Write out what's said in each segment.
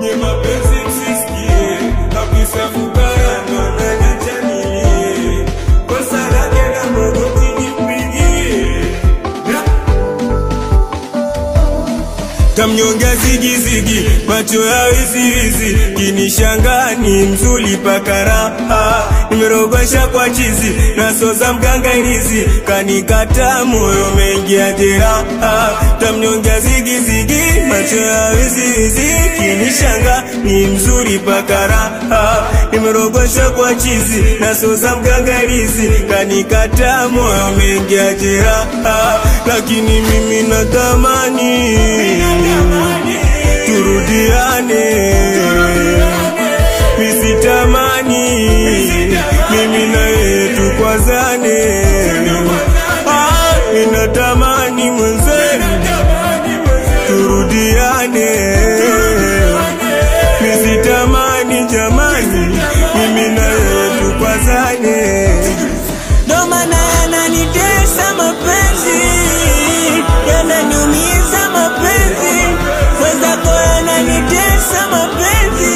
Nye mapenzi msisikie, kabisa fukara ndo ananiacha nilie. Kosa lake na magoti nimpigie. Tamnyonga zigizigi, macho ya wiziwizi, kinishangani mzuri paka raha. Nimerogosha kwa chizi, nasoza mganga ilizi, kanikata moyo mengi ya jeraha. Tamnyonga zigizigi, macho ya wiziwizi, kinishangani mzuri paka raha. Nimerogosha kwa chizi, nasoza mganga ilizi, kanikata moyo mengi ya jeraha. Lakini mimi natamani turudiane, misitamani mimi na yeye tukwazane. Ninatamani mwenzenu turudiane, misitamani jamani, mimi na yeye tukwazane. Ndo maana yananitesa mapenzi, yananiumiza mapenzi, mwenzako yananitesa mapenzi,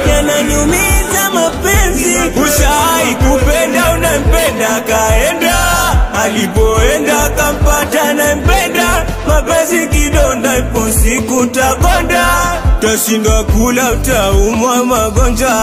yananiumiza mapenzi. Ushai kupenda unampenda kaenda, alipoenda kampata nampenda. Mapenzi kidonda, ipo siku takonda, tashindwa kula, utaumwa magonjwa.